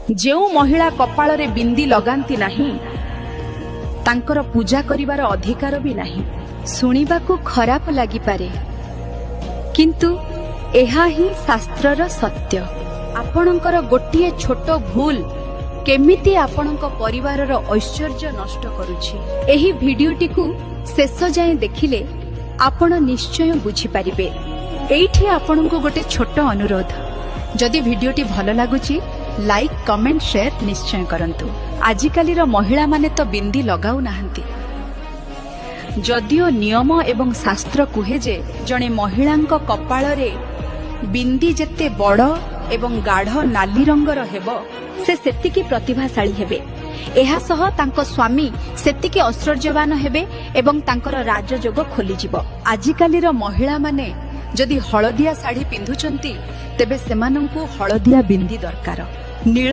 ଯେଉଁ ମହିଳା କପାଳରେ ବିନ୍ଦି ଲଗାନ୍ତି ନାହିଁ, ତାଙ୍କର ପୂଜା କରିବାର ଅଧିକାର ବି ନାହିଁ। ଶୁଣିବାକୁ ଖରାପ ଲାଗିପାରେ, କିନ୍ତୁ ଏହା ହିଁ ଶାସ୍ତ୍ରର ସତ୍ୟ। ଆପଣଙ୍କର ଗୋଟିଏ ଛୋଟ ଭୁଲ କେମିତି ଆପଣଙ୍କ ପରିବାରର ଐଶ୍ୱର୍ଯ୍ୟ ନଷ୍ଟ କରୁଛି, ଏହି ଭିଡିଓଟିକୁ ଶେଷ ଯାଏଁ ଦେଖିଲେ ଆପଣ ନିଶ୍ଚୟ ବୁଝିପାରିବେ। ଏଇଠି ଆପଣଙ୍କୁ ଗୋଟେ ଛୋଟ ଅନୁରୋଧ, ଯଦି ଭିଡିଓଟି ଭଲ ଲାଗୁଛି, ଲାଇକ୍, କମେଣ୍ଟ, ସେୟାର ନିଶ୍ଚୟ କରନ୍ତୁ। ଆଜିକାଲିର ମହିଳାମାନେ ତ ବିନ୍ଦି ଲଗାଉନାହାନ୍ତି, ଯଦିଓ ନିୟମ ଏବଂ ଶାସ୍ତ୍ର କୁହେ ଯେ ଜଣେ ମହିଳାଙ୍କ କପାଳରେ ବିନ୍ଦି ଯେତେ ବଡ଼ ଏବଂ ଗାଢ଼ ନାଲି ରଙ୍ଗର ହେବ, ସେ ସେତିକି ପ୍ରତିଭାଶାଳୀ ହେବେ। ଏହା ସହ ତାଙ୍କ ସ୍ୱାମୀ ସେତିକି ଐଶ୍ୱର୍ଯ୍ୟବାନ ହେବେ ଏବଂ ତାଙ୍କର ରାଜଯୋଗ ଖୋଲିଯିବ। ଆଜିକାଲିର ମହିଳାମାନେ ଯଦି ହଳଦିଆ ଶାଢ଼ୀ ପିନ୍ଧୁଛନ୍ତି, ତେବେ ସେମାନଙ୍କୁ ହଳଦିଆ ବିନ୍ଦି ଦରକାର। ନୀଳ